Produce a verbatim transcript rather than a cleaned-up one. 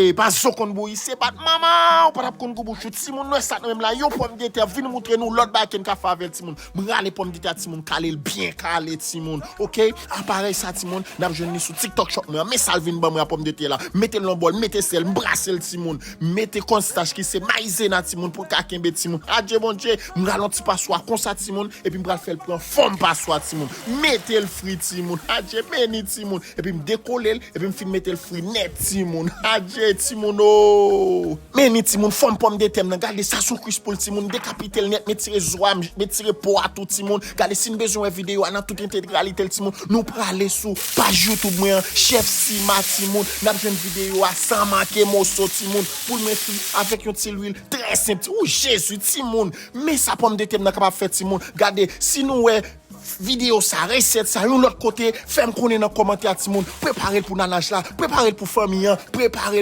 E pa zo konn bouyi, se bat manman, ou pa t ap konn gou bouch ou. Timoun, nou wè sa nou menm la, yon pòmdetè, vin moutre nou lòt bagay ke n ka fè avè l, timoun. M rale pòmdetè a, timoun, kale l byen kale, timoun. Oke? Aparèy sa, timoun, n ap jwenn li sou TikTok Shop mwen an. Men sa l vin ban mwen a pòmdetè la. Mete l nan bòl, mete sèl, m brase l, timoun. Mete kònstarch ki se mayizena, timoun, pou l ka kenbe, timoun. Adje Bondye, m rale yon ti paswa konsa, timoun, epi m pral fè l pran fòm paswa, timoun. Mete l fri, timoun. Adje beni, timoun. Epi m dekole l, epi m fin mete l fri nèt, timoun. Adje, timoun, o! Meni, timoun, fòm pòmdetè m nan. Gade sa, se yon kwis poul, timoun. Dekapite l nèt, m retire zo a, m retire po a tou, timoun. Gade, si n bezwen wè videyo a nan tout entegralite l, timoun, nou prale sou paj YouTube mwen an, Chèf Sima, timoun. N ap jwenn videyo a san manke moso, timoun. Poul mwen fri avèk yon ti lwil trè senp. Ti, o Jezi, timoun. Men sa pòmdetè m nan kapab fè, timoun. Gade, si nou wè videyo sa, resèt sa, yon lòt kote, fè m konnen nan kòmantè a, timoun. Prepare l pou nanaj la, prepare l pou fanmi an, prepare l